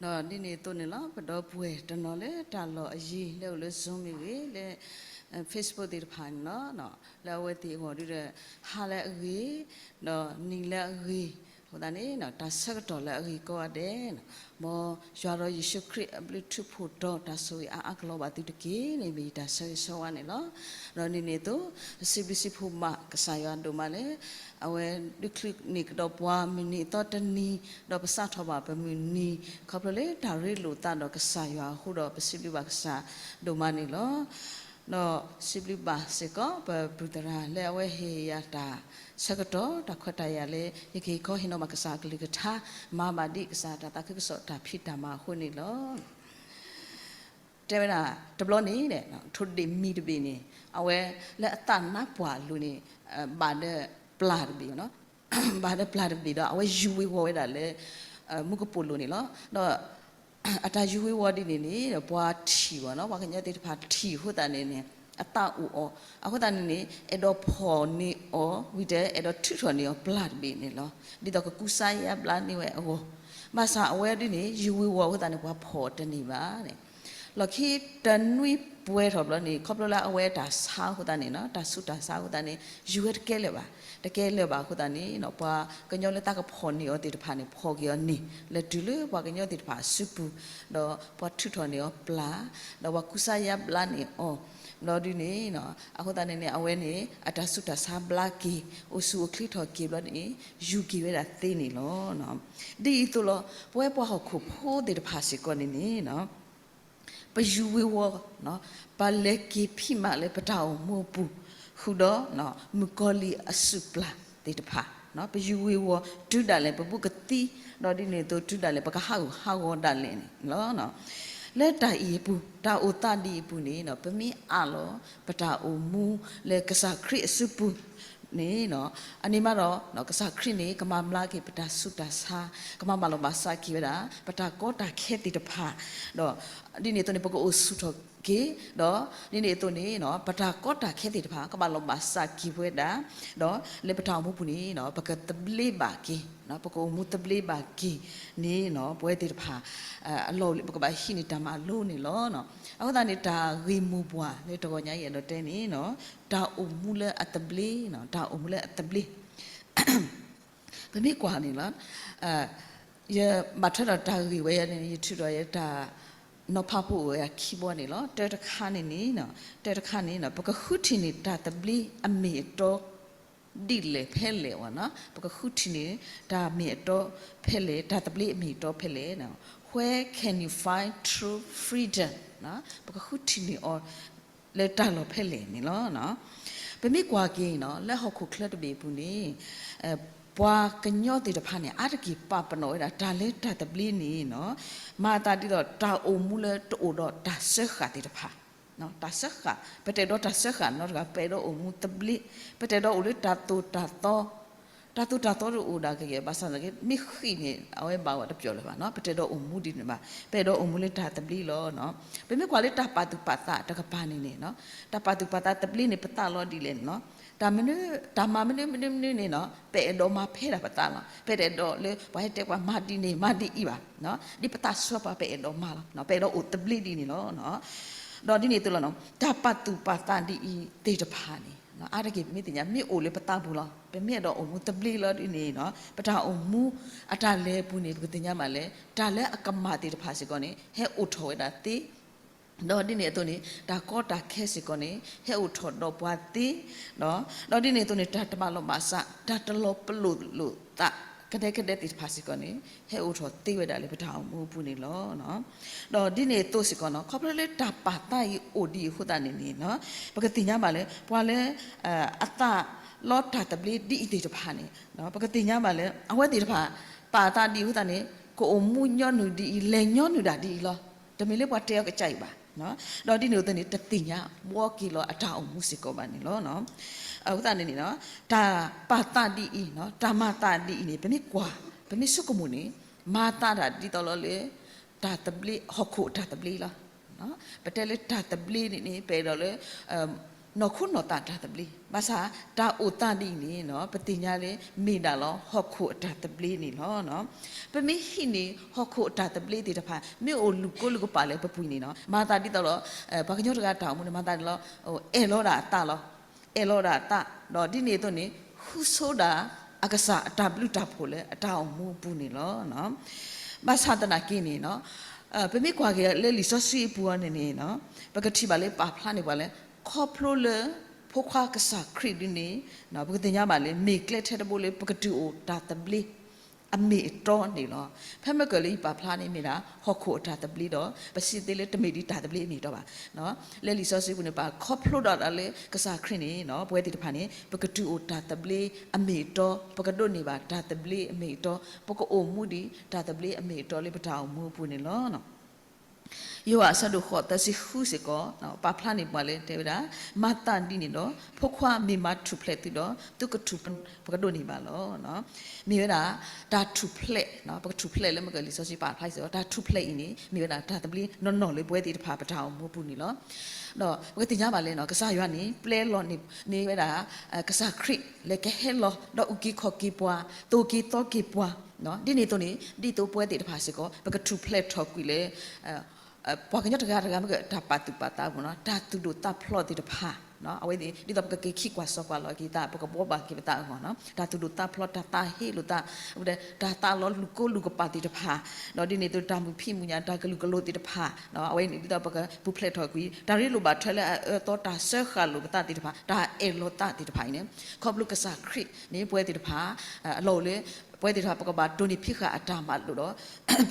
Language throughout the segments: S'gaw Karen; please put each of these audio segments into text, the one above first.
ဒီးဒ်န့ၣ်အသိးန့ၣ်လီၤ, ပဒီပုၢ်ဝဲၢ်တနီၤလၢတၢ်လီၢ်အယံၤ လၢအိၣ်လၢ Zoom မ့ၢ်ဂ့ၤ, လၢ Facebook သ့ၣ်တဖၣ်န့ၣ်လီၤ, လၢအဝဲသ့ၣ်အဂီၢ်ဒုဒီး ဟါလၢအဂ့ၤ, ဒီးနံၤလၢအဂ့ၤ, အဃိသတးန့ၣ် တၢ်ဆၢကတီၢ်လၢအဂ့ၤကိးဂၤဒဲး, မ်ယွၤဒီးယ့ၣ်ၡူးခရံာ်အဘျုးထူးဖှိၣ်တီၤ တၢ်ဆိၣ်ဂ့ၤအါအါကလီၤဘၣ်သုတက့ၢ်န့ၣ် မ့ၢ်ယတၢ်ဆၢဂ့ၤဆၢဝါန့ၣ်လီၤ. ဒီးဒ်န့ၣ်အသိး စံးဘျုးစံးဖှိၣ်ဘၣ်ကစၢ်ယွၤဒိၣ်မးလၢ အဝဲဒုးချုးန့ၢ်ကဒီးပှၤမုၢ်နံၤအသီတနံၤ, ဒီးပစးထီၣ်ဘၣ်ပမုၢ်နံၤ, ခီဖျိလၢတၢ်ရ့လိာ်သးဒီးကစၢ်ယွၤအဃိဒီး ပစံးဘျုးဘၣ်ကစၢ်ဒိၣ်မးန့ၣ်လီၤ. ဒီးစံးဘျုးဘၣ်စ့ၢ်ကီး ပပုၢ်သရၣ်လၢအဝဲဟ့ၣ်ယၤတၢ်ဆၢကတီၢ် တၢ်ခွဲးတၢ်ယာ်လၢ ယကဟ့ၣ်ခီဟ့ၣ်နီၤဘၣ်ကစၢ်အကလုၢ်ကထါ, မၤဘၣ်ဒ်ကစၢ်တၢ်သးခုကစီၣ်တၢ်ဖံးတၢ်မၤအဃိန့ၣ်လီၤ. တဲဝဲဒၣ်တဘျီန့ၣ် ထိၣ်ဒ့ၣ်မံၤတဘ့ၣ်န့ၣ် အဝဲလၢအသးနါပှၢ်အလိၤန့ၣ် ဘၣ်ဒီးပျၢ်တဘ့ၣ်, ဘၣ်ဒီးပျၢ်တဘ့ၣ်ဒီး အဝဲယူၤဝ့ၤဝီၤဝဲဒၣ်လၢ မူကပိာ်လိၤန့ၣ်လီၤ. ဒီးအတၢ်ယူၤဝ့ၤဝီၤဒ်န့ၣ်န့ၣ် ပှၤထံၣ်ဘၣ်နီၤ, ပှၤကညီသ့ၣ်တဖၣ်ထံၣ်အဃိသတးန့ၣ်န့ၣ် အသးအိၣ်အီၤ, အဃိသတးန့ၣ်န့ၣ် အဲၣ်ဒိးဖီၣ်န့ၢ်အီၤ ဝံၤဒီးအဲၣ်ဒိးထုးထီၣ်န့ၢ်အီၤပျၢ်တဘ့ၣ်န့ၣ်လီၤ. ဒ်သိးကကူစါယါဘျါန့ၢ်ဝဲအဂီၢ်, ဘၣ်ဆၣ်အဝဲဒ်န့ၣ် ယူၤဝ့ၤဝီၤအဃိသတးန့ၣ် ပှၤဖီၣ်တန့ၢ်ဘၣ်န့ၣ် လီၢ်ခံတနွံပှဲၤထီၣ်ဘျီန့ၣ် ခီဖျိလၢအဝဲတၢ်ဆါအဃိသတးန့ၣ် တၢ်ဆူးတၢ်ဆါအဃိသတးန့ၣ် ယူၤဝဲတကဲလၢၤဘၣ်, တကဲလၢၤဘၣ်အဃိသတးန့ၣ် ပှၤကညီလၢသးကဖီၣ်န့ၢ်အီၤသ့ၣ်တဖၣ်န့ၣ် ဖီၣ်က့ၤအီၤန့ၣ် လဲၤတုၤလၢပှၤကညီသ့ၣ်တဖၣ်အစုပူၤ, ဒီးပှၤထုးထီၣ်န့ၢ်အီၤပျၢ်, ဒီးပှၤကူစါယါဘျါန့ၢ်အီၤ, ဒီးဒ်န့ၣ် အဃိသတးန့ၣ်န့ၣ် အဝဲန့ၣ် အတၢ်ဆူးတၢ်ဆါဘျါက့ၤ အိၣ်ဆူၣ်အိၣ်ချ့ထီၣ်က့ၤဘျီန့ၣ် ယူၤက့ၤဝဲဒၣ်သ့န့ၣ်လီၤ. ဒ်အံၤအသိးလီၤ, ပဝဲပှၤဟီၣ်ခိၣ်ဖိသ့ၣ်တဖၣ်စ့ၢ်ကီးန့ၣ်န့ၣ် ပယူၤဝ့ၤဝီၤ, ပလဲၤက့ၤဖံးမးလၢပတၢ်အိၣ်မူအပူၤ, ဃုာ်ဒီး မုၣ်ကီၤလံၢ်အစုၣ်ပျၢ်သ့ၣ်တဖၣ်, ပယူၤဝ့ၤဝီၤတုၤဒၣ်လဲာ်ပဘူးကသံ, ဒီးဒ်န့ၣ်အသိးတုၤဒၣ်လဲာ် ပကဟးဂူာ်ဟးဂီၤဒၣ်လဲာ်န့ၣ်လီၤ. လၢတၢ်အံၤအပူၤ တၢ်အိၣ်သးဒ်အံၤအပူၤန့ၣ် ပမ့ၢ်အးလီၤ ပတၢ်အိၣ်မူလၢကစၢ်ခရံာ်အစုပူၤန့ၣ် အန့ၣ်မးဒီး ကစၢ်ခရံာ်န့ၣ် ကမၤဘျါက့ၤပတၢ်ဆူးတၢ်ဆါ, ကမၤဘၣ်လီၤဘၣ်စးက့ၤဝဲဒၣ် ပတၢ်ကီတၢ်ခဲသ့ၣ်တဖၣ်, ဒီးဒ်န့ၣ်အသိးန့ၣ် ပကအိၣ်ဆူၣ်ထီၣ်က့ၤ, ဒီးဒ်န့ၣ်အသိးန့ၣ် ပတၢ်ကီတၢ်ခဲသ့ၣ်တဖၣ် ကဘၣ်လီၤဘၣ်စးက့ၤဝဲဒၣ်, ဒီးလၢပတၢ်အိၣ်မူပူၤန့ၣ် ပကသဘျ့ဘၣ်က့ၤ, ပကအိၣ်မူသဘျ့ဘၣ်က့ၤန့ၣ် ပဝဲသ့ၣ်တဖၣ် အလီၢ်အိၣ်လၢပကဘၣ်ဟံးန့ၢ်တၢ်မၤလိန့ၣ်လီၤ. အဃိသတးန့ၣ် တၢ်ဂ့ၢ်မိၢ်ပှၢ်လၢတဂီၤညါအံၤအဲၣ်ဒိးတဲန့ၣ် တၢ်အိၣ်မူလၢအသဘျ့, တၢ်အိၣ်မူလၢအသဘျ့ ပမ့ၢ်ကွၢ်န့ၣ်လီၤ, ယဘၣ်ထွဲဒီးတၢ်ဂ့ၢ်ဝဲန့ၣ် ယထုးဒီးယတၢ်နီၤဖးဖိအိၣ်ဝဲဒၣ်ခံဘီန့ၣ်လီၤ. တၢတခါန့ၣ်န့ၣ်, တၢတခါန့ၣ် ပကဃုထံၣ်န့ၢ်တၢ်သဘျ့အမ့ၢ်အတီ ဒ်လဲၣ်ဖဲလဲၣ်ဝဲနီၤ, ပကဃုထံၣ်န့ၢ်တၢ်မ့ၢ်အတီဖဲလဲၣ်, တၢ်သဘျ့အမ့ၢ်အတီဖဲလဲၣ်, Where can you find true freedom? ပကဃုထံၣ်န့ၢ်အီၤ လၢတၢ်လီၢ်ဖဲလဲၣ်န့ၣ်လီၤ. ပမ့ၢ်ကွၢ်က့ၤနီၤ လၢဟီၣ်ခိၣ်ချၢတဘ့ၣ်အပူၤန့ၣ် ပှၤကညီသ့ၣ်တဖၣ်န့ၣ် အါတက့ၢ်ပာ်ပနီၣ်ဝဲဒၣ် တၢ်လၢတၢ်သဘျ့န့ၣ်နီၤ မၤအသးဒ်သိး တၢ်အိၣ်မူလၢတအိၣ်ဒီးတၢ်စၢဃာ်သ့ၣ်တဖၣ်, တၢ်စၢဃာ်, ပတအဲၣ်ဒိးတၢ်စၢဃာ်နီတဂၤ, ပအဲၣ်ဒိးအိၣ်မူသဘျ့, ပတအဲၣ်ဒိးအိၣ်လၢတၢ်သိၣ်တၢ်သီ တၢ်သိၣ်တၢ်သီတအိၣ်ဒၣ်ကယဲၢ် ဘၣ်ဆၣ်သနာ်က့ မ့ၢ်ဃံးန့ၣ် အဝဲဘၣ်ဝဲတပျီၢ်လၢၤဘၣ်နီၤ, ပတအဲၣ်ဒိးအိၣ်မူဒ်န့ၣ်ဘၣ်, ပအဲၣ်ဒိးအိၣ်မူလၢတၢ်သဘျ့လီၤ. ပမ့ၢ်ကွၢ်လၢတၢ်ပာ်သူၣ်ပာ်သးတကပၤန့ၣ်န့ၣ် တၢ်ပာ်သူၣ်ပာ်သးသဘျ့န့ၣ် ပသးလီၤဒ်လဲၣ်န့ၣ်နီၤ, တၢ်မနုၤ, တၢ်မၤမနုၤမနုၤမနုၤန့ၣ်နီၤ ပအဲၣ်ဒိးမၤဖဲဒၣ်ပသးလီၤ, ပတအဲၣ်ဒိးလၢပှၤဟဲတဲပှၤမၤဒ်န့ၣ်မၤဒ်အံၤဘၣ်, ဒ်ပသးဆှၢပှၤ ပအဲၣ်ဒိးမၤလီၤ, ပအဲၣ်ဒိးအိၣ်သဘျ့ဒ်န့ၣ်လီၤ. ဒီးဒ်န့ၣ်အသိးလီၤနီၤ တၢ်ပာ်သူၣ်ပာ်သးဒ်အံၤသ့ၣ်တဖၣ်န့ၣ် အါတက့ၢ်ပမ့ၢ်သ့ၣ်ညါ မ့ၢ်အိၣ်လၢပသးပူၤလီၤ, ပမ့ၢ်အဲၣ်ဒိးအိၣ်မူသဘျ့လီၤဒ်န့ၣ်နီၤ ပတၢ်အိၣ်မူအတၢ်လဲၤအပူၤန့ၣ် ပကသ့ၣ်ညါဘၣ်လၢ တၢ်လၢအကမၣ်သ့ၣ်တဖၣ်စ့ၢ်ကီးန့ၣ် ဟဲအိၣ်ထီၣ်ဝဲဒၣ်သ့, ဒီးဒ်န့ၣ်အသိးန့ၣ် တၢ်ကီတၢ်ခဲစ့ၢ်ကီးန့ၣ် ဟဲအိၣ်ထီၣ်ဒီးပှၤသ့, ဒီးဒ်န့ၣ်အသိးန့ၣ် တၢ်တဘၣ်လီၤဘၣ်စး တၢ်တလီၤပလိာ်လိာ်သး ကဒဲကဒဲသ့ၣ်တဖၣ်စ့ၢ်ကီးန့ၣ် ဟဲအိၣ်ထီၣ်သ့ဝဲဒၣ်လၢပတၢ်အိၣ်မူအပူၤန့ၣ်လီၤ. ဒီးဒ်န့ၣ်အသိးစ့ၢ်ကီးနီၤ ခီဖျိလၢတၢ်ပာ်သးအံၤအိၣ်ဒ်အံၤအဃိသတးန့ၣ်န့ၣ် ပကသ့ၣ်ညါဘၣ်လၢ ပှၤလၢ အသးလီတၢ်သဘျ့ဒ်အံၤသ့ၣ်တဖၣ်န့ၣ် ပကသ့ၣ်ညါဘၣ်လၢ အဝဲသ့ၣ်တဖၣ် ပာ်သးဒ်အံၤအဃိသတးန့ၣ် ကအိၣ်မူညီနုၢ်ဒ်အံၤ လဲၤညီနုၢ်ဒၣ်ဒ်အံၤလီၤ. တမ့ၢ်လၢပှၤတဲအီၤကစၢ်အံၤဘၣ်. ဒီးဒ်န့ၣ်အသိးန့ၣ် တသ့ၣ်ညါဘှီက့ၤလီၤအတၢ်အိၣ်မူစ့ၢ်ကီးဘၣ်န့ၣ်လီၤ. အဃိသတးန့ၣ်န့ၣ် တၢ်ပာ်သးဒ်အံၤ တၢ်မၤသးဒ်အံၤန့ၣ် ပမ့ၢ်ကွၢ် ပမ့ၢ်ဆိကမိၣ်န့ၣ် မၤသးဒၣ်ဒ်သိးလီၤလၢ တၢ်သဘျ့ ဟီၣ်ခိၣ်အတၢ်သဘျ့လီၤ. ပတဲလၢတၢ်သဘျ့န့ၣ်န့ၣ် ပအဲၣ်ဒိးလၢ နီၢ်ခိနီၢ်သးတၢ်သဘျ့, ဘၣ်ဆၣ်တၢ်အိၣ်သးဒ်အံၤန့ၣ် ပသ့ၣ်ညါလၢ မ့ၢ်ဒၣ်လီၤဟီၣ်ခိၣ်အတၢ်သဘျ့န့ၣ်လီၤ. ပမ့ၢ်ဟံးန့ၢ်ဟီၣ်ခိၣ်အတၢ်သဘျ့သ့ၣ်တဖၣ် မ့ၢ်အိၣ်လူၤကိလူၤကပာ်လၢပပူၤန့ၣ်လီၤ, မၤသးဒ်သိးဒီး ပှၤကညီတဂၤတၢ်အိၣ်မူန့ၣ် မၤသးဒ်လီၤ အဲၣ်လီၤဒၣ်အသးလီၤ. အဲၣ်လီၤဒၣ်အသး, ဒီးဒ်န့ၣ်အသိးန့ၣ် ဃုဆိဒၣ်အကစၢ်အတၢ်ဘျုးတၢ်ဖှိၣ်လၢအတၢ်အိၣ်မူအပူၤန့ၣ်လီၤ. ဘၣ်ဆၣ်သနာ်က့န့ၣ် ပမ့ၢ်ကွၢ်က့ၤလၢလံာ်စီဆှံအပူၤအီၤန့ၣ်န့ၣ် ပကထံၣ်ဘၣ်လၢပာ်ဖျါန့ၢ်ပှၤလၢ ခီဖျိလၢ ဖိခွါကစၢ်ခရံာ်ဒ်န့ၣ် ပကသ့ၣ်ညါဘၣ်လၢ မ့ၢ်ကျဲထဲတဘိလၢ ပကတုၤအိၣ်တၢ်သဘျ့ အမ့ၢ်အတီန့ၣ်လီၤ. ဖဲမ့ၢ်ကၢၢ်လၢယပာ်ဖျါန့ၣ်မ့ၢ်ဒၣ် ဟီၣ်ခိၣ်အတၢ်သဘျ့ဒီး ပစံးသ့လၢတမ့ၢ်ဒ်တၢ်သဘျ့အမ့ၢ်အတီဘၣ်. လၢလံာ်စီဆှံပူၤန့ၣ် ပာ်ခီဖျိဒၣ်တၢ်လၢကစၢ်ခရံာ်န့ၣ် ပဝဲသ့ၣ်တဖၣ်န့ၣ် ပကတုၤအိၣ်တၢ်သဘျ့အမ့ၢ်အတီ, ပကဒိးန့ၢ်ဘၣ်တၢ်သဘျ့အမ့ၢ်အတီ, ပကအိၣ်မူဒံးတၢ်သဘျ့အမ့ၢ်အတီလၢပတၢ်အိၣ်မူအပူၤန့ၣ်လီၤ. ယိၤဟၣ်အဆၢဒိၣ်ဃိးသၢဆံဃုစ့ၢ်ကီး ပာ်ဖျါန့ၢ်ပှၤလၢတဲဝဲဒၣ်, မၤသးဒ်န့ၣ်ဒီး ဖိခွါမ့ၢ်မၤထူၣ်ဖျဲးသုဒီး သုကထူၣ်ဖျဲး ပကဒိးန့ၢ်ဘၣ်လီၤ. မ့ၢ်ဝဲဒၣ် တၢ်ထူၣ်ဖျဲး, ပကထူၣ်ဖျဲးလၢမ့ၢ်ကၢၢ်လံာ်စီဆှံပာ်ဖျါစ့ၢ်ကီး တၢ်ထူၣ်ဖျဲးအံၤန့ၣ် မ့ၢ်ဝဲဒၣ်တၢ်သဘျ့နီၢ်နီၢ်လၢပဝဲသ့ၣ်တဖၣ်ပတၢ်အိၣ်မူပူၤန့ၣ်လီၤ. ဒီးပကသ့ၣ်ညါဘၣ်လၢ ကစၢ်ယွၤန့ၣ် ပျဲလီၤန့ၢ်ဝဲဒၣ် ကစၢ်ခရံာ်လၢကဟဲလီၤ ဒီးအုၣ်က့ၤခီၣ်က့ၤပှၤ, သိၣ်က့ၤသီက့ၤပှၤ, ဒ်န့ၣ်အသိးန့ၣ် ဒ်သိးပဝဲသ့ၣ်တဖၣ်စ့ၢ်ကီး ပကထူၣ်ဖျဲးထီၣ်ကွံာ်လၢ ပှၤကညီတဂၤတဂၤမ့ၢ်ကၢၢ်တၢ်ပာ်သူၣ်ပာ်သးအပူၤန့ၣ် တၢ်သူၣ်ဒိၣ်သးဖျိးသ့ၣ်တဖၣ်, အဝဲသ့ၣ် ဒ်သိးပကက့ၤခံကွၢ်စီကွၢ်လီၤက့ၤသး ပကဘှီဘၣ်က့ၤပသးအဂီၢ်န့ၣ် တၢ်သူၣ်ဒိၣ်သးဖျိး တၢ်သးဟ့လိာ်သး, တၢ်သးလီၤလူၤကိလူၤကပာ်သ့ၣ်တဖၣ်, ဒီးဒ်န့ၣ်အသိးတၢ်မုာ်ဖံးမုာ်ညၣ် တၢ်ကလုာ်ကလိၤသ့ၣ်တဖၣ်, အဝဲန့ၣ်ဒ်သိးပကပူၤဖျဲးထီၣ်ကွံာ် တၢ်ရ့လိာ်ဘၣ်ထွဲလၢအအၢအသီ တၢ်စၢဃာ်လိာ်ပသးသ့ၣ်တဖၣ် တၢ်အဲၣ်လီၤသးသ့ၣ်တဖၣ်အံၤန့ၣ် ခီဖျိကစၢ်ခရံာ်န့ၣ် ပဝဲသ့ၣ်တဖၣ် အလီၢ်အိၣ်လၢ ပဝဲသ့ၣ်တဖၣ် ပကဘၣ်ဒိးန့ၢ်ဖံးဃာ်အတၢ်မၤလိာ်ဒီး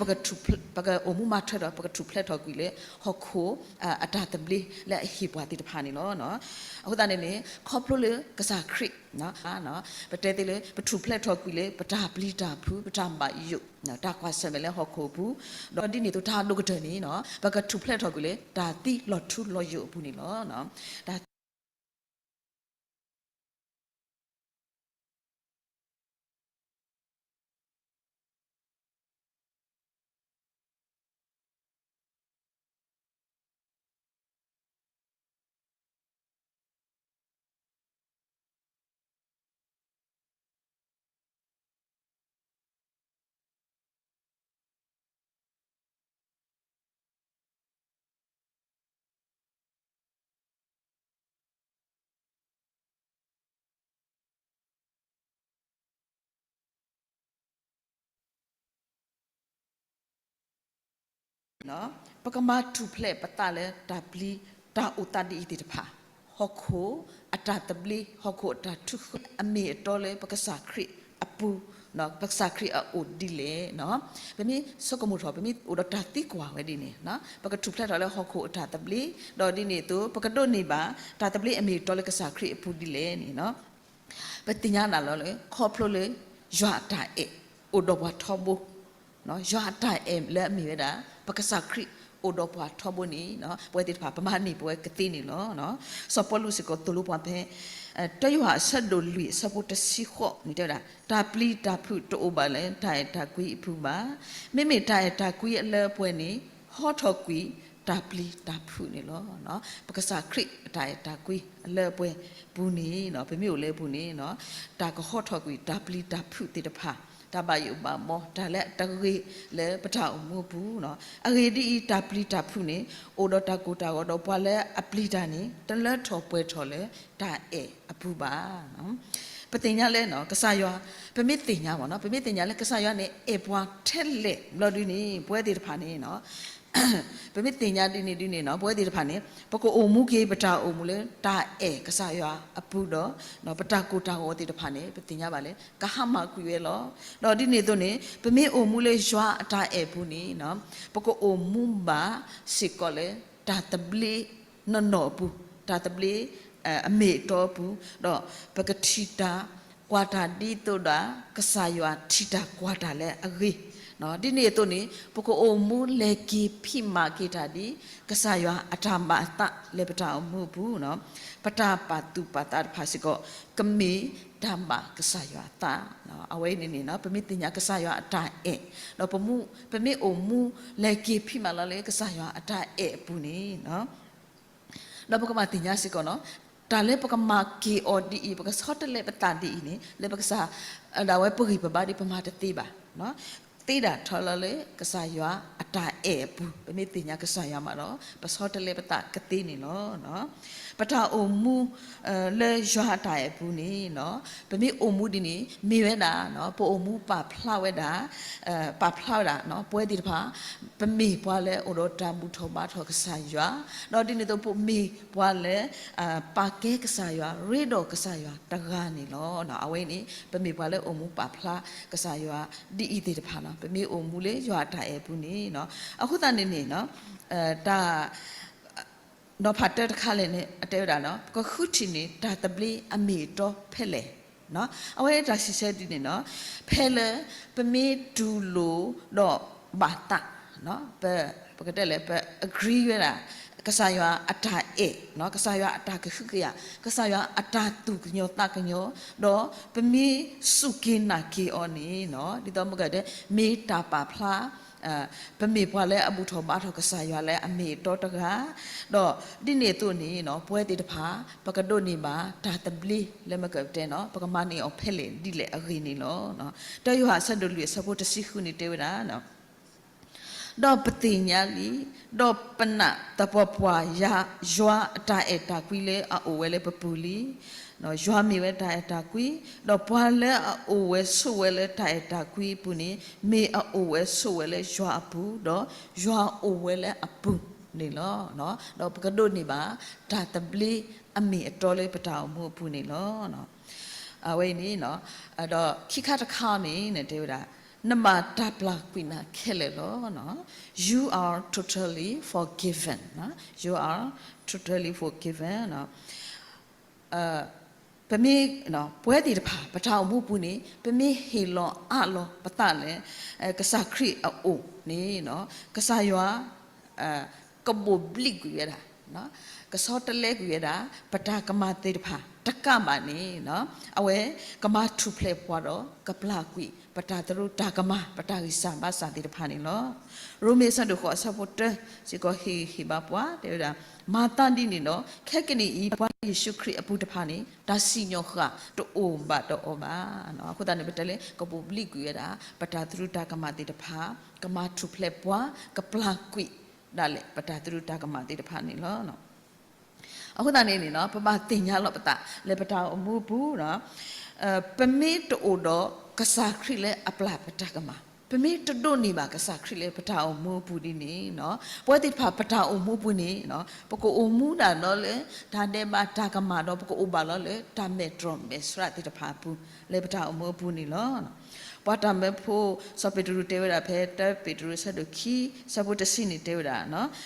ပကအိၣ်မူမၤထွဲဒီး ပကထူၣ်ဖျဲးထီၣ်ကွံာ်လၢဟီၣ်ခိၣ် အတၢ်သဘျ့လၢအဟ့ၣ်ပှၤသ့ၣ်တဖၣ်န့ၣ်လီၤ. အဃိသတးန့ၣ်န့ၣ် ခီဖျိလၢကစၢ်ခရံာ် ပတဲသ့လၢ ပထူၣ်ဖျဲးထီၣ်ကွံာ်လၢ ပတၢ်ပျံၤတၢ်ဖုး ပတၢ်ဘၣ်ယိၣ် တၢ်ကွၢ်ဆၢၣ်မဲာ်လၢဟီၣ်ခိၣ်အပူၤ, ဒီးဒ်န့ၣ်အသိးတၢ်ဒိၣ်ကတၢၢ်န့ၣ် ပကထူၣ်ဖျဲးထီၣ်ကွံာ်လၢ တၢ်သံလီၤထူလီၤယိာ်အပူၤန့ၣ်လီၤ. တၢ် ပကမၤထူၣ်ဖျဲးပသးလၢတၢ်ပျံၤတၢ်အိၣ်သးဒ်အံၤသ့ၣ်တဖၣ်, ဟီၣ်ခိၣ်အတၢ်သဘျ့ ဟီၣ်ခိၣ်အတၢ်ထုးဃာ်အမ့ၢ်အတီလၢပကစၢ်ခရံာ်အပူၤ, ပကစၢ်ခရံာ်အအိၣ်ဒ်လဲၣ်. ပမ့ၢ်ဆိကမိၣ်ထီၣ် ပမ့ၢ်အိၣ်ဒီးတၢ်သံကွၢ်ဝဲဒ်န့ၣ်, ပကထူၣ်ဖျဲးထီၣ်လၢဟီၣ်ခိၣ်အတၢ်သဘျ့, ဒီးဒ်န့ၣ်အသိး ပကဒိးန့ၢ်ဘၣ် တၢ်သဘျ့အမ့ၢ်အတီလၢကစၢ်ခရံာ်အပူၤဒ်လဲၣ်န့ၣ် ပသ့ၣ်ညါနၤလီၤလၢ ခီဖျိလၢ ယွၤအတၢ်အဲၣ် အိၣ်ဒီးပှၤထီဘိ, ယွၤအတၢ်အဲၣ်လၢအမ့ၢ်ဝဲဒၣ် ပကစၢ်ခရံာ်အိၣ်ဒီးပှၤထီဘိန့ၣ် ပဝဲသ့ၣ်တဖၣ် ပမၤန့ၢ်ပဝဲကသ့န့ၣ်လီၤ. စီၤပီလူးစ့ၢ်ကီးသိၣ်လိပှၤဖဲ တၢယိၤဟၣ်အဆၢဒိၣ်လွံၢ်အဆၢဖိတဆံဃိးန့ၣ်တဲဝဲဒၣ် တၢ်ပျံၤတၢ်ဖုးတအိၣ်ဘၣ်လၢတၢ်အဲၣ်တၢ်ကွံအပူၤဘၣ်. မ့မ့ၢ်တၢ်အဲၣ်တၢ်ကွံအလၢအပှဲၤန့ၣ် ဟီထီၣ်ကွံာ်တၢ်ပျံၤတၢ်ဖုးန့ၣ်လီၤ. ပကစၢ်ခရံာ်အတၢ်အဲၣ်တၢ်ကွံအလၢအပှဲၤပူၤန့ၣ် ပမ့ၢ်အိၣ်လၢအပူၤန့ၣ် တၢ်ကဟီထီၣ်ကွံာ်တၢ်ပျံၤတၢ်ဖုးသ့ၣ်တဖၣ်, တၢ်ဘၣ်ယိၣ်ဘၣ်ဘီ တၢ်လၢအတဂ့ၤလၢပတၢ်အိၣ်မူအပူၤ, အဂ့ၢ်ဒ်အံၤ တၢ်ပျံၤတၢ်ဖုးန့ၣ် အိၣ်ဒီးတၢ်ကိၢ်တၢ်ဂီၤဒီးပှၤလၢအပျံၤတၢ်န့ၣ် တလၢထီၣ်ပှဲၤထီၣ်လၢတၢ်အဲၣ်အပူၤဘၣ်. ပသ့ၣ်ညါလၢကစၢ်ယွၤ, ပမ့ၢ်သ့ၣ်ညါဘၣ်နီၤ, ပမ့ၢ်သ့ၣ်ညါလၢကစၢ်ယွၤန့ၣ် အဲၣ်ပှၤထဲလဲၣ်ဘျီဒုန့ၣ် ပဝဲသ့ၣ်တဖၣ်န့ၣ် ပမ့ၢ်သ့ၣ်ညါဒ်န့ၣ်ဒ်န့ၣ်နီၤ ပဝဲသ့ၣ်တဖၣ်န့ၣ် ပကအိၣ်မူက့ၤပတၢ်အိၣ်မူလၢတၢ်အဲၣ်ကစၢ်ယွၤအပူၤဒီး ပတၢ်ကိၢ်တၢ်ဂီၤသ့ၣ်တဖၣ်န့ၣ် ပသ့ၣ်ညါဘၣ်လၢ ကဟါမၢ်ကွံာ်ဝဲလီၤ. ဒီးဒ်န့ၣ်အသိးန့ၣ် ပမ့ၢ်အိၣ်မူလၢယွၤအတၢ်အဲၣ်ပူၤန့ၣ် ပကအိၣ်မူဘၣ်စ့ၢ်ကီးလၢ တၢ်သဘျ့နီၢ်နီၢ်အပူၤ, တၢ်သဘျ့ အမ့ၢ်အတီအပူၤ, ဒီးပကထံၣ်တၢ်ကွၢ်တၢ်ဒ်သိးဒီး ကစၢ်ယွၤထံၣ်တၢ်ကွၢ်တၢ်လၢအဂ့ၤ, ဒ်န့ၣ်အသိးန့ၣ် ပကအိၣ်မူလဲၤက့ၤဖံးမၤက့ၤတၢ်ဒ် ကစၢ်ယွၤအတၢ်ဘၣ်အသးလၢပတၢ်အိၣ်မူအပူၤ, ပတၢ်ပာ်သူၣ်ပာ်သးတဖၣ်စ့ၢ်ကီး ကမ့ၢ်တၢ်ဘၣ်ကစၢ်ယွၤအသး, အဝဲန့ၣ်န့ၣ် ပမ့ၢ်သ့ၣ်ညါကစၢ်ယွၤအတၢ်အဲၣ်, ဒီးပမ့ၢ်အိၣ်မူလဲၤက့ၤဖံးမၤလီၤလၢကစၢ်ယွၤအတၢ်အဲၣ်အပူၤန့ၣ် ဒီးပကဘၣ်သ့ၣ်ညါစ့ၢ်ကီးနီၤ, တၢ်လၢပကမၤက့ၤအီၤဒ်အံၤ, ပကဆီတလဲပသးဒ်အံၤန့ၣ်, လၢပကစၢ်ဒၣ်ဝဲပဂံၢ်ပဘါဒီး ပမၤတသ့ဘၣ်. သ့ဒၣ်ထီၣ်လၢကစၢ်ယွၤအတၢ်အဲၣ်အပူၤ, ပမ့ၢ်သ့ၣ်ညါကစၢ်ယွၤမးဒီး ပဆီတလဲပသးကသ့န့ၣ်လီၤ. ပတၢ်အိၣ်မူ လၢယွၤအတၢ်အဲၣ်အပူၤန့ၣ်, ပမ့ၢ်အိၣ်မူဒ်န့ၣ် မ့ၢ်ဝဲဒၣ် ပအိၣ်မူပာ်ဖျါဝဲဒၣ်, ပာ်ဖျါဝဲဒၣ် ပဝဲသ့ၣ်တဖၣ် ပမ့ၢ်ပှၤလၢအအိၣ်ဒီးတၢ်ဘူၣ်ထီၣ်ဘါထီၣ်ကစၢ်ယွၤ, ဒီးဒ်န့ၣ်အသိး ပမ့ၢ်ပှၤလၢ ပာ်ကဲကစၢ်ယွၤ, ရ့ဒီးကစၢ်ယွၤတဂၤန့ၣ်လီၤ. အဝဲန့ၣ် ပမ့ၢ်ပှၤလၢအိၣ်မူပာ်ဖျါကစၢ်ယွၤဒ်အံၤသ့ၣ်တဖၣ်န့ၣ်, ပမ့ၢ်အိၣ်မူလၢယွၤအတၢ်အဲၣ်အပူၤန့ၣ်, အဃိသတးန့ၣ်န့ၣ် တၢ် နီၤဖးတၢတခါလဲၣ်န့ၣ် အတဲဝဲဒၣ် ပကဃုထံၣ်န့ၢ်တၢ်သဘျ့အမ့ၢ်အတီဖဲလဲၣ်. အဝဲတၢ်စံးဆၢဒ်န့ၣ်န့ၣ်, ဖဲလၢပမ့ၢ်တူၢ်လိာ်ဒီးဘၣ်သး, ပကတဲလဲၣ် ပ agree ဝဲဒၣ် ကစၢ်ယွၤအတၢ်အဲၣ်, ကစၢ်ယွၤအတၢ်ကဟုကယာ်, ကစၢ်ယွၤအတၢ်သူၣ်ကညီၤသးကညီၤ, ဒီးပမ့ၢ်စူၢ်က့ၤနာ်က့ၤအီၤန့ၣ်, ဒ်သိးမ့ၢ်ကတဲ မ့ၢ်တၢ်ပာ်ဖျါ ပမ့ၢ်ပှၤလၢအဘူၣ်ထီၣ်ဘါထီၣ်ကစၢ်ယွၤလၢအမ့ၢ်အတီတဂၤ, ဒီးဒ်န့ၣ်အသိးန့ၣ် ပဝဲသ့ၣ်တဖၣ် ပကဒိးန့ၢ်ဘၣ်တၢ်သဘျ့လၢမ့ၢ်ကတဲန့ၣ်, ပကမၤန့ၢ်အီၤဖဲလဲၣ်ဒ်လဲၣ်အဂ့ၢ်န့ၣ်လီၤ. တၢယိၤဟၣ်အဆၢဒိၣ်လွံၢ်အဆၢဖိတဆံဃုန့ၣ်တဲဝဲဒၣ် ဒီးပသ့ၣ်ညါလံ, ဒီးပနာ်သပှၢ်ပှၢ် ယွၤအတၢ်အဲၣ်တၢ်ကွံလၢအအိၣ်ဝဲလၢပပူၤလံ. ယွၤမ့ၢ်ဝဲတၢ်အဲၣ်တၢ်ကွံ, ဒီးပှၤလၢအအိၣ်ဝဲဆိးဝဲလၢတၢ်အဲၣ်တၢ်ကွံအပူၤန့ၣ် မ့ၢ်အအိၣ်ဝဲဆိးဝဲလၢယွၤအပူၤ, ဒီးယွၤအိၣ်ဝဲလၢအပူၤန့ၣ်လီၤ. ဒီးပကဒိးန့ၢ်ဘၣ်တၢ်သဘျ့အမ့ၢ်အတီလၢပတၢ်အိၣ်မူအပူၤန့ၣ်လီၤ. အဝဲအံၤန့ၣ် ဒီးခံခါတခါန့ၣ် နတဲဝဲဒၣ် နဘၣ်တၢ်ပျၢ်ကွံာ်နၤခဲလၢာ်လီၤ. You are totally forgiven. You are totally forgiven. ပမ့ၢ် ပဝဲသ့ၣ်တဖၣ် ပတၢ်အိၣ်မူပူၤန့ၣ် ပမ့ၢ်ဟ့ၣ်လီၤအးလီၤပသးလၢ ကစၢ်ခရံာ်အအိၣ်န့ၣ် ကစၢ်ယွၤ ကဘိၣ်ဘျံးကွံာ်ဝဲဒၣ်, ကဆီတလဲကွံာ်ဝဲဒၣ် ပတၢ်ကမၣ်သ့ၣ်တဖၣ်တကးဘၣ်န့ၣ် အဝဲကမၤထူၣ်ဖျဲးပှၤဒီး ကပျၢ်ကွံာ် ပတၢ်သရူးတၢ်ကမၣ် ပတၢ်ဂံၢ်စၢ်ဘါစၢ်သ့ၣ်တဖၣ်န့ၣ်လီၤ. ရိမ့ၤအဆၢဒိၣ်ဃိးအဆၢဖိတၢ စ့ၢ်ကီးဟ့ၣ်ဂံၢ်ဟ့ၣ်ဘါပှၤ တဲဝဲဒၣ်, မၤသးဒ်န့ၣ်ဒီး ခဲကနံၣ်အံၤ ပှၤလၢယ့ၣ်ၡူးခရံာ်အပူၤတဖၣ်န့ၣ် တၢ်စံၣ်ညီၣ်ဃာ်တအိၣ်ဘၣ်ဒီးအီၤဘၣ်. အဃိသတးန့ၣ် ပတဲလၢ ကဘိၣ်ဘျံးကွံာ်ဝဲဒၣ် ပတၢ်သရူးတၢ်ကမၣ်သ့ၣ်တဖၣ်, ကမၤထူၣ်ဖျဲးပှၤ, ကပျၢ်ကွံာ်ဒၣ်လဲာ် ပတၢ်သရူးတၢ်ကမၣ်သ့ၣ်တဖၣ်န့ၣ်လီၤ. အဃိသတးန့ၣ်န့ၣ် ပဘၣ်သ့ၣ်ညါလီၤပသးလၢပတၢ်အိၣ်မူအပူၤ, ပမ့ၢ်တအိၣ်ဒီးကစၢ်ခရံာ်လၢအပျၢ်ပတၢ်ကမၣ်, ပမ့ၢ်တဒိးန့ၢ်ဘၣ်ကစၢ်ခရံာ်လၢပတၢ်အိၣ်မူအပူၤဒ်န့ၣ်, ပဝဲသ့ၣ်တဖၣ်ပတၢ်အိၣ်မူအပူၤန့ၣ် ပကအိၣ်မူဒၣ်ဒီးလၢ တၢ်ဒဲးဘးတၢ်ကမၣ်ဒီး ပကအိၣ်ဘၣ်လီၤလၢတၢ်မဲာ်တြီၢ်မဲာ်ဆှးသ့ၣ်တဖၣ်အပူၤ လၢပတၢ်အိၣ်မူအပူၤန့ၣ်လီၤ. ပှၤတၢ်မၢဖိ စီၤပ့းတရူးတဲဝဲဒၣ်ဖဲ တၢပ့းတရူး အဆၢဒိၣ်ခံ အဆၢဖိတဆံန့ၣ်တဲဝဲဒၣ်,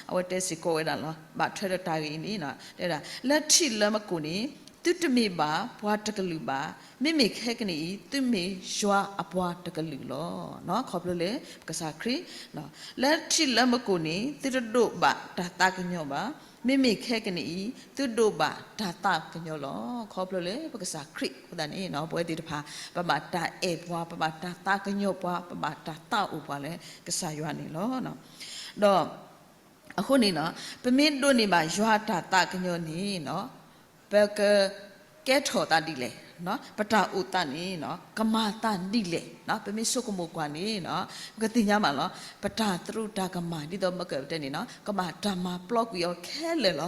အဝဲတဲစ့ၢ်ကီးဝဲဒၣ်လီၤ. ဘၣ်ထွဲဒီးတၢ်ဂ့ၢ်အံၤန့ၣ် တဲဝဲဒၣ်, လၢထံးလၢမကိၢ်န့ၣ် သုတမ့ၢ်ဘၣ်ပှၤတကလုာ်ဘၣ်. မ့မ့ၢ်ခဲကနံၣ်အံၤ သုမ့ၢ်ယွၤအပှၤတကလုာ်လီၤ. ခီဖျိလၢပကစၢ်ခရံာ် လၢထံးလၢမကိၢ်န့ၣ် သုတဒိးဘၣ်တၢ်သးကညီၤဘၣ်. မ့မ့ၢ်ခဲကနံၣ်အံၤ သုဒိးဘၣ်တၢ်သးကညီၤလီၤ. ခီဖျိလၢပကစၢ်ခရံာ်အဃိသတးန့ၣ် ပဝဲသ့ၣ်တဖၣ် ပဘၣ်တၢ်အဲၣ်ပှၤ, ပဘၣ်တၢ်သးကညီၤပှၤ, ပဘၣ်တၢ်သးအိၣ်ပှၤလၢကစၢ်ယွၤန့ၣ်လီၤ. ဒီး အဃိန့ၣ် ပမ့ၢ်ဒိးန့ၢ်ဘၣ်ယွၤတၢ်သးကညီၤန့ၣ် ပကကဲထီၣ်သးဒ်လဲၣ်, ပတၢ်အိၣ်သးန့ၣ် ကမၤသးဒ်လဲၣ်. ပမ့ၢ်ဆိကမိၣ်ကွၢ်န့ၣ် ပကသ့ၣ်ညါဘၣ်လီၤ. ပတၢ်သရူးတၢ်ကမၣ် ဒ်သိးမ့ၢ်ကတဲန့ၣ် ကဘၣ်တၢ်မၤပျီကွံာ်အီၤခဲလၢာ်လီ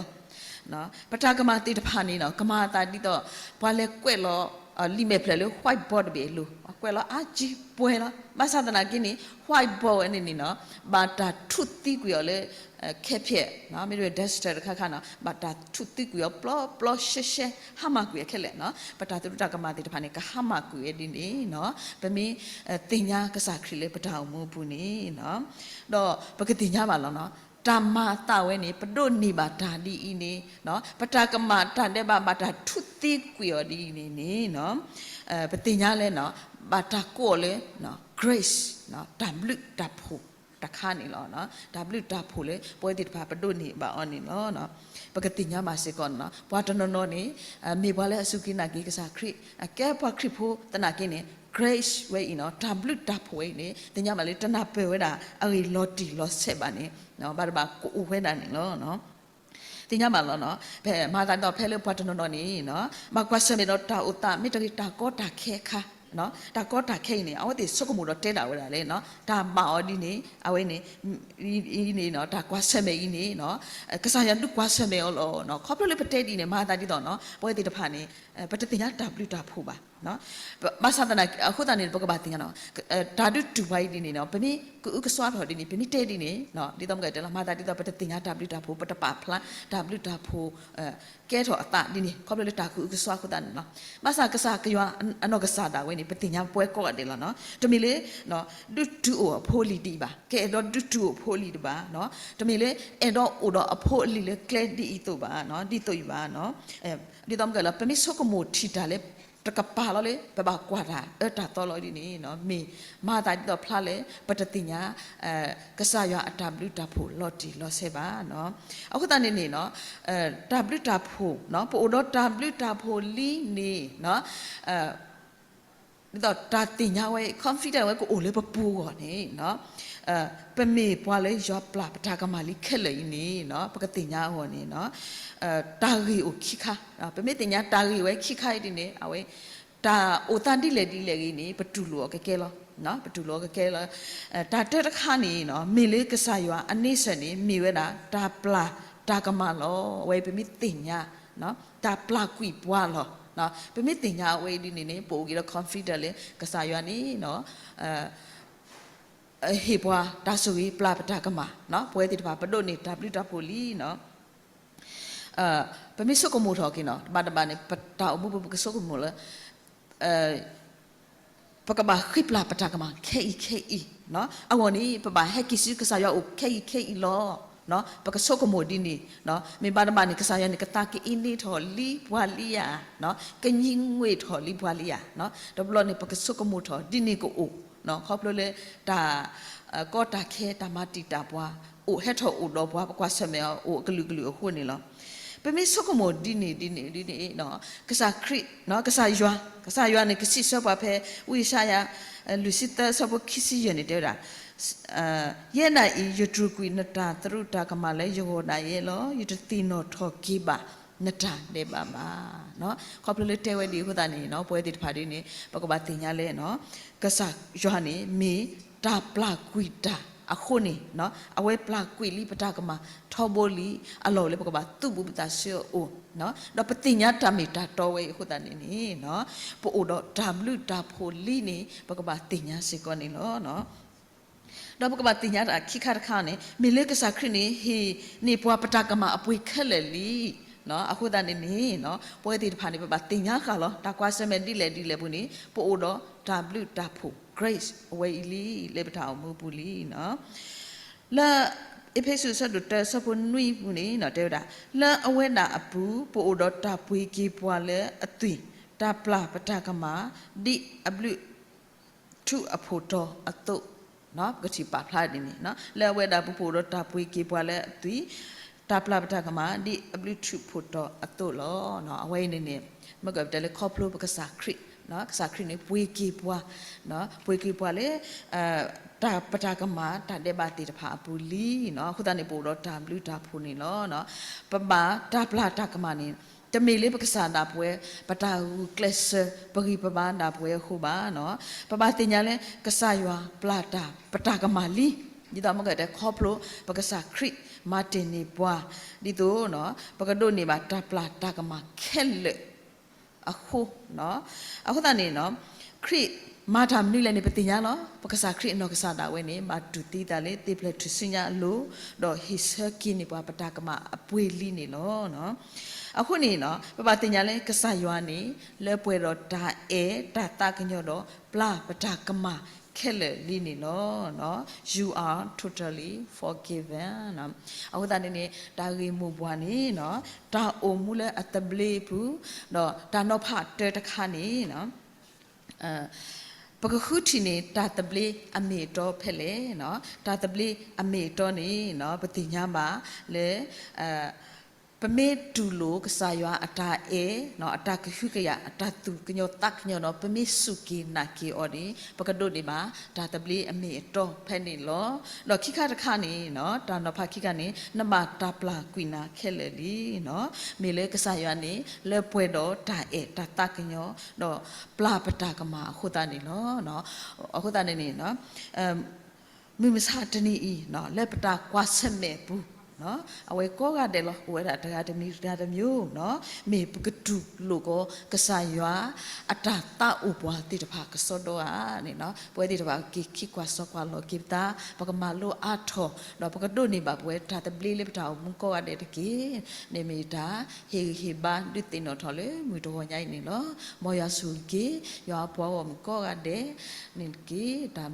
ၤ. ပတၢ်ကမၣ်သ့ၣ်တဖၣ်န့ၣ် ကမၤသးဒ်သိး ပှၤလဲၤကွဲးလီၤ လံာ်မဲာ်ဖျၢၣ်လၢ whiteboard တဘ့ၣ်အလိၤ, ကွဲးလီၤအါကံပှဲၤလီၤ. ဘၣ်ဆၣ်သနာ်က့န့ၣ် whiteboard ဝဲန့ၣ်န့ၣ် ဘၣ်တၢ်ထူၣ်သံကွံာ်အီၤလၢ ခဲဖျဲး မ့တမ့ၢ် duster တခါခါန့ၣ် ဘၣ်တၢ်ထူၣ်သံကွံာ်အီၤပျီပျီရှဲရှဲ ဟါမၢ်ကွံာ်အီၤခဲလၢာ်. ပတၢ်သရူးတၢ်ကမၣ်သ့ၣ်တဖၣ်န့ၣ် ကဟါမၢ်ကွံာ်ဝဲဒ်န့ၣ် ပမ့ၢ်သ့ၣ်ညါကစၢ်ခရံာ်လၢပတၢ်အိၣ်မူအပူၤန့ၣ် ဒီးပကသ့ၣ်ညါဘၣ်လီၤ. တၢ်မၤအသးဝဲန့ၣ် ပဒိးန့ၢ်ဘၣ်တၢ်ဒ်အံၤန့ၣ် ပတၢ်ကမၣ်တၢ်ဒဲးဘး ဘၣ်တၢ်ထူၣ်သံကွံာ်အီၤဒ်အံၤန့ၣ်န့ၣ် ပသ့ၣ်ညါလၢ ဘၣ်တၢ်ကိးအီၤလၢ grace တၢ်ဘျုးတၢ်ဖှိၣ်တခါန့ၣ်လီၤ. တၢ်ဘျုးတၢ်ဖှိၣ်လၢ ပဝဲသ့ၣ်တဖၣ်ပဒိးန့ၢ်ဘၣ်အီၤန့ၣ်လီၤ. ပကသ့ၣ်ညါဘၣ်စ့ၢ်ကီးန့ၣ် ပှၤတနီၤနီၤန့ၣ် မ့ၢ်ပှၤလၢအစူၢ်က့ၤနာ်က့ၤကစၢ်ခရံာ် အကဲပှၤခရံာ်ဖိသနာ်က့န့ၣ် grace ဝဲအံၤန့ၣ် တၢ်ဘျုးတၢ်ဖှိၣ်ဝဲအံၤန့ၣ် သ့ၣ်ညါဘၣ်လၢတနၢ်ပၢၢ်ဝဲဒၣ်အဂ့ၢ်လီၤတံၢ်လီၤဆဲးဘၣ်န့ၣ် ဘၣ်တဘၣ်ကအိၣ်ဝဲဒၣ်န့ၣ်လီၤ. သ့ၣ်ညါဘၣ်လီၤနီၤ. ဖဲမၤသးဒ်သိးဖဲလၢပှၤတနီၤနီၤန့ၣ်နီၤ, ဘၣ်ကွၢ်ဆၢၣ်မဲာ်ဒီးတၢ်အိၣ်သး မ့ၢ်တဂ့ၤတၢ်ကီတၢ်ခဲအခါ, တၢ်ကီတၢ်ခဲအံၤန့ၣ် အဝဲသ့ၣ်ဆိကမိၣ်ဒီးတဲဒၣ်ဝဲဒၣ်လဲၣ်နီၤ, တၢ်ဘၣ်အီၤဒ်န့ၣ် အဝဲန့ၣ် အံၤန့ၣ်နီၤ, တၢ်ကွၢ်ဆၢၣ်မဲာ်အံၤန့ၣ်နီၤ, ကစၢ်ယွၤဒုးကွၢ်ဆၢၣ်မဲာ်အီၤလီၤနီၤ. ခီဖျိလၢပတဲဒ်န့ၣ် မၤသးဒ်သိးနီၤ ပဝဲသ့ၣ်တဖၣ်န့ၣ် ပတသ့ၣ်ညါတၢ်ဘျုးတၢ်ဖှိၣ်ဘၣ်. ဘၣ်ဆၣ်သနာ်က့ အဃိသတးန့ၣ် ပကဘၣ်သ့ၣ်ညါနီၤ, တၢ်ဒုးတူၢ်ပှၤအံၤဒ်န့ၣ်နီၤ, ပမ့ၢ်ကအုကစွါထီၣ်ဒ်န့ၣ် ပမ့ၢ်တဲဒ်န့ၣ် ဒ်သိးမ့ၢ်ကတဲလီၤ မၤသးဒ်သိးပတသ့ၣ်ညါတၢ်ဘျုးတၢ်ဖှိၣ်, ပတပာ်ဖျါတၢ်ဘျုးတၢ်ဖှိၣ် ကဲထီၣ်အသးဒ်န့ၣ် ခီဖျိလၢတၢ်ကအုကစွါအဃိသတးန့ၣ်လီၤ. ဘၣ်ဆၣ်ကစၢ်ယွၤအနီၢ်ကစၢ်ဒၣ်ဝဲန့ၣ် ပသ့ၣ်ညါပှၤကိးဂၤဒဲးလီၤနီၤ. တမ့ၢ်လၢ ဒုးတုၤအိၣ်အဖိအလံၤဒ်အံၤဘၣ်, ကအဲၣ်ဒိးဒုးတုၤအိၣ်အဖိအလံၤဒ်ဘၣ်, တမ့ၢ်လၢ အဲၣ်ဒိးအိၣ်ဒီးအဖိအလံၤလၢကျဲဒ်အံၤသိးဘၣ်, ဒ်သိးအံၤဘၣ်. ဒ်သိးမ့ၢ်ကဲလီၤ ပမ့ၢ်ဆိကမိၣ်ထံၣ်တၢ်လၢ တကပၤလီၤလၢ ပဘၣ်ကွၢ်တၢ်အၢတၢ်သီလီၤဒ်န့ၣ် မ့ၢ်မၤသးဒ်သိးဖျါလၢ ပတသ့ၣ်ညါ ကစၢ်ယွၤအတၢ်ဘျုးတၢ်ဖှိၣ်လီၤတံၢ်လီၤဆဲးဘၣ်. အဃိသတးန့ၣ်န့ၣ် တၢ်ဘျုးတၢ်ဖှိၣ် ပအိၣ်ဒီးတၢ်ဘျုးတၢ်ဖှိၣ်လံန့ၣ် ဒ်သိးတၢ်သ့ၣ်ညါဝဲ confident ဝဲကအိၣ်လၢပပူၤအဂီၢ်န့ၣ် ပမ့ၢ်ပှၤလၢယွၤပျၢ်ပတၢ်ကမၣ်လံခဲလၢာ်အံၤန့ၣ် ပကသ့ၣ်ညါအဂီၢ်န့ၣ် တၢ်ဂ့ၢ်အိၣ်ခံခါ, ပမ့ၢ်သ့ၣ်ညါတၢ်ဂ့ၢ်ဝဲခံခါအံၤဒ်န့ၣ် အဝဲ တၢ်အိၣ်သးဒ်လဲၣ်ဒ်လဲၣ်ဂ့ၤန့ၣ် ပတူၢ်လိာ်အီၤကကဲလီၤ. ပတူၢ်လိာ်အီၤကကဲလီၤ. တၢ်တၢတခါန့ၣ် မ့ၢ်လၢကစၢ်ယွၤအန့ဆၢၣ်န့ၣ် မ့ၢ်ဝဲဒၣ်တၢ်ပျၢ်တၢ်ကမၣ်လီၤ. အဝဲပမ့ၢ်သ့ၣ်ညါ တၢ်ပျၢ်ကွံာ်ပှၤလီၤ. ပမ့ၢ်သ့ၣ်ညါအဝဲအံၤဒ်န့ၣ်န့ၣ် ပအိၣ်က့ၤဒီး confident လၢ ကစၢ်ယွၤန့ၣ် ဟ့ၣ်ပှၤတၢ်ဆိၣ်ဂ့ၤပျၢ်ပတၢ်ကမၣ်, ပဝဲသ့ၣ်တဖၣ်ပဒိးန့ၢ်တၢ်ဘျုးတၢ်ဖှိၣ်လံနီၤ. ပမ့ၢ်ဆိကမိၣ်ထီၣ်က့ၤနီၤ တဘၣ်တဘၣ်န့ၣ် ပတၢ်အိၣ်မူပူၤပကဆိကမိၣ်လၢ ပကဘၣ်ဃ့ပျၢ်ပတၢ်ကမၣ်ခဲအံၤခဲအံၤ, အဂီၢ်န့ၣ် ပဘၣ်ဟဲက့ၤဆူကစၢ်ယွၤအအိၣ်ခဲအံၤခဲအံၤလီၤ. ပကဆိကမိၣ်ဒ်န့ၣ်, မ့ၢ်ဘၣ်တဘၣ်န့ၣ် ကစၢ်ယွၤန့ၣ် ကသးကအ့န့ထီၣ်လံပှၤလံဧါ, ကညံငွေ့ထီၣ်လံပှၤလံဧါ, တဘျီန့ၣ် ပကဆိကမိၣ်ထီၣ်ဒ်န့ၣ်ကအိၣ်, ခီဖျိလၢတၢ် ကီတၢ်ခဲတၢ်မၤတံာ်တာ်ပှၤ အိၣ်ဟဲထီၣ်အိၣ်ဒီးပှၤ ပကွၢ်ဆၢၣ်မဲာ်အီၤအိၣ်အကလုာ်ကလုာ်အဃိန့ၣ်လီၤ. ပမ့ၢ်ဆိကမိၣ်ဒ်န့ၣ်ဒ်န့ၣ်ဒ်န့ၣ် ကစၢ်ခရံာ် ကစၢ်ယွၤ ကစၢ်ယွၤန့ၣ် ကစံးဆၢပှၤဖဲ ဝံယၡါယၤ လွံၢ်ဆံသၢ အဆၢဖိခံဆံယဲၢ်န့ၣ် တဲဝဲဒၣ်, ယဲဒၣ်အံၤ ယတြူာ်ကွံာ်နတၢ်သရူးတၢ်ကမၣ်လၢယဂီၢ်ဒၣ်ယဲလီၤ. ယတသ့ၣ်နီၣ်ထီၣ်က့ၤဘၣ်နတၢ်ဒဲးဘးဘၣ်. ခီဖျိလၢတဲဝဲဒ်အဃိသတးန့ၣ် ပဝဲသ့ၣ်တဖၣ်ဒ်န့ၣ် ပကဘၣ်သ့ၣ်ညါလၢ ကစၢ်ယွၤန့ၣ် မ့ၢ်တၢ်ပျၢ်ကွံာ်တၢ်အဃိန့ၣ် အဝဲပျၢ်ကွံာ်လံပတၢ်ကမၣ်ထီဘိလံ အလီၢ်အိၣ်လၢပကဘၣ်သူၣ်ဘူးပသးဆၢအအိၣ်, ဒီးပသ့ၣ်ညါတၢ်မ့ၢ်တၢ်တီဝဲအံၤအဃိသတးန့ၣ်န့ၣ် ပအိၣ်ဒီးတၢ်ဘျုးတၢ်ဖှိၣ်လံန့ၣ် ပကဘၣ်သ့ၣ်ညါစ့ၢ်ကီးန့ၣ်လီၤ. ဒီးပကဘၣ်သ့ၣ်ညါတၢ်ခံခါတခါန့ၣ် မ့ၢ်လၢကစၢ်ခရံာ်န့ၣ် ဟ့ၣ်န့ၢ်ပှၤပတၢ်ကမၣ်အပှ့ၤခဲလၢာ်လံ. အဃိသတးန့ၣ်န့ၣ် ပဝဲသ့ၣ်တဖၣ်န့ၣ် ပဘၣ်သ့ၣ်ညါဃာ်လီၤ တၢ်ကွၢ်ဆၢၣ်မဲာ်ဒ်လဲၣ်ဒ်လဲၣ်ပူၤန့ၣ် ပအိၣ်ဒီးတၢ်ဘျုးတၢ်ဖှိၣ် grace အဝဲအံၤလံ လၢပတၢ်အိၣ်မူပူၤလံ. လၢအ့းဖ့းစူး အဆၢဒိၣ်တၢ အဆၢဖိနွံပူၤန့ၣ် တဲဝဲဒၣ်, လၢအဝဲဒၣ်အပူၤ ပအိၣ်ဒီးတၢ်ပှ့ၤက့ၤပှၤလၢအသွံၣ်, တၢ်ပျၢ်ပတၢ်ကမၣ် ဒ်အဘျုးထူးအဖှိၣ်တီၤအသိး, ပကထံၣ်ပာ်ဖျါဒ်န့ၣ်, လၢအဝဲဒၣ်အပူၤ ပအိၣ်ဒီးတၢ်ပှ့ၤက့ၤပှၤလၢအသွံၣ်, တၢ်ပျၢ်ပတၢ်ကမၣ် ဒ်အဘျုးထူးဖှိၣ်တီၤအသိးလီၤ. အဝဲအံၤန့ၣ်န့ၣ် မ့ၢ်ကတဲလၢခီဖျိပကစၢ်ခရံာ်, ကစၢ်ခရံာ်န့ၣ် ပှ့ၤက့ၤပှၤ, ပှ့ၤက့ၤပှၤလၢ တၢ်ပတၢ်ကမၣ် တၢ်ဒဲးဘးသ့ၣ်တဖၣ်အပူၤလံနီၤ. အဃိသတးန့ၣ် ပအိၣ်ဒီးတၢ်ဘျုးတၢ်ဖှိၣ်န့ၣ်လီၤ. ပဘၣ်တၢ်ပျၢ်တၢ်ကမၣ်န့ၣ် တမ့ၢ်လၢပကစၢ်ဒၣ်ပဝဲ ပတၢ်ဂုာ်ကျဲးစၢး ပဂံၢ်ပဘါဒၣ်ပဝဲအဃိဘၣ်နီၤ. ပဘၣ်သ့ၣ်ညါလၢ ကစၢ်ယွၤပျၢ်တၢ်ပတၢ်ကမၣ်လံ. ဒ်သိးမ့ၢ်ကတဲခီဖျိ ပကစၢ်ခရံာ်မၤတ့ၢ်န့ၢ်ပှၤ ဒ်သိး ပကဒိးန့ၢ်ဘၣ်တၢ်ပျၢ်တၢ်ကမၣ်ခဲလၢာ် အဃိ, အဃိသတးန့ၣ် ခရံာ်မၤတၢ်မနုၤလဲၣ်န့ၣ် ပသ့ၣ်ညါလီၤ. ပကစၢ်ခရံာ်အနီၢ်ကစၢ်ဒၣ်ဝဲန့ၣ် ဘၣ်တူၢ်သံသးလၢ သ့ၣ်ဖျဲၣ်ထူၣ်စုညါအလိၤ, ဒီးဟ့ၣ်ဆၢက့ၤန့ၢ်ပှၤပတၢ်ကမၣ်အပှ့ၤလံန့ၣ်လီၤ. အဃိန့ၣ် ပဘၣ်သ့ၣ်ညါလၢ ကစၢ်ယွၤန့ၣ် လၢပှဲၤဒီးတၢ်အဲၣ်တၢ်သးကညီၤဒီး ပျၢ်ပတၢ်ကမၣ်ခဲလၢာ်လံန့ၣ်လီၤ. You are totally forgiven. အဃိသတးန့ၣ်န့ၣ် တၢ်ဂ့ၢ်မိၢ်ပှၢ်န့ၣ် တၢ်အိၣ်မူလၢအသဘျ့အပူၤ, ဒီးတၢ်နီၤဖးတၢတခါန့ၣ် ပကဃုထံၣ်န့ၢ်တၢ်သဘျ့အမ့ၢ်အတီဖဲလဲၣ်. တၢ်သဘျ့အမ့ၢ်အတီန့ၣ် ပသ့ၣ်ညါဘၣ်လၢ ပ ပမ့ၢ်တူၢ်လိာ်ကစၢ်ယွၤအတၢ်အဲၣ်, အတၢ်ကဟုကယာ်, အတၢ်သူၣ်ကညီၤသးကညီၤဒီး ပမ့ၢ်စူၢ်က့ၤနာ်က့ၤအီၤန့ၣ် ပကဒိးန့ၢ်ဘၣ် တၢ်သဘျ့အမ့ၢ်အတီဖဲန့ၣ်လီၤ. ဒီးခံခါတခါန့ၣ်, တၢ်နီၤဖးခံခါန့ၣ် နဘၣ်တၢ်ပျၢ်ကွံာ်နၤခဲလၢာ်လံ. မ့ၢ်လၢကစၢ်ယွၤန့ၣ် လၢပှဲၤဒီးတၢ်အဲၣ်တၢ်သးကညီၤ, ဒီးပျၢ်ပတၢ်ကမၣ်အဃိသတးန့ၣ်လီၤ. အဃိသတးန့ၣ်န့ၣ် မုၢ်မဆါတနံၤအံၤ လၢပတၢ်ကွၢ်ဆၢၣ်မဲာ်အပူၤ, အဝဲကိးဂၤဒဲးလီၤ, အိၣ်ဝဲဒၣ်တဂၤတမံၤတဂၤတမံၤ, မ့ၢ်ပကတူၢ်လိာ်ကီးကစၢ်ယွၤ အတၢ်သးအိၣ်ပှၤသ့ၣ်တဖၣ်ကစီဒီဧါန့ၣ်, ပဝဲသ့ၣ်တဖၣ်ကက့ၤခံကွၢ်စီကွၢ်လီၤက့ၤပသး, ပကမၤလိအါထီၣ်, ဒီးပကဒိးန့ၢ်ဘၣ်ပဝဲတၢ်သဘျ့လၢပတၢ်အိၣ်မူကိးဂၤဒဲးတက့ၢ်. န့ၣ်မ့ၢ်တၢ်ဟ့ၣ်ဂံၢ်ဟ့ၣ်ဘါဒုးသ့ၣ်နီၣ်ထီၣ်လၢမုၢ်တဂီၤညါအံၤန့ၣ်လီၤ. မ်ယွၤဆိၣ်ဂ့ၤက့ၤ ယွၤအပှၤဂီၢ်မုၢ်ကိးဂၤဒဲးန့ၣ်တက့ၢ်. တၢ်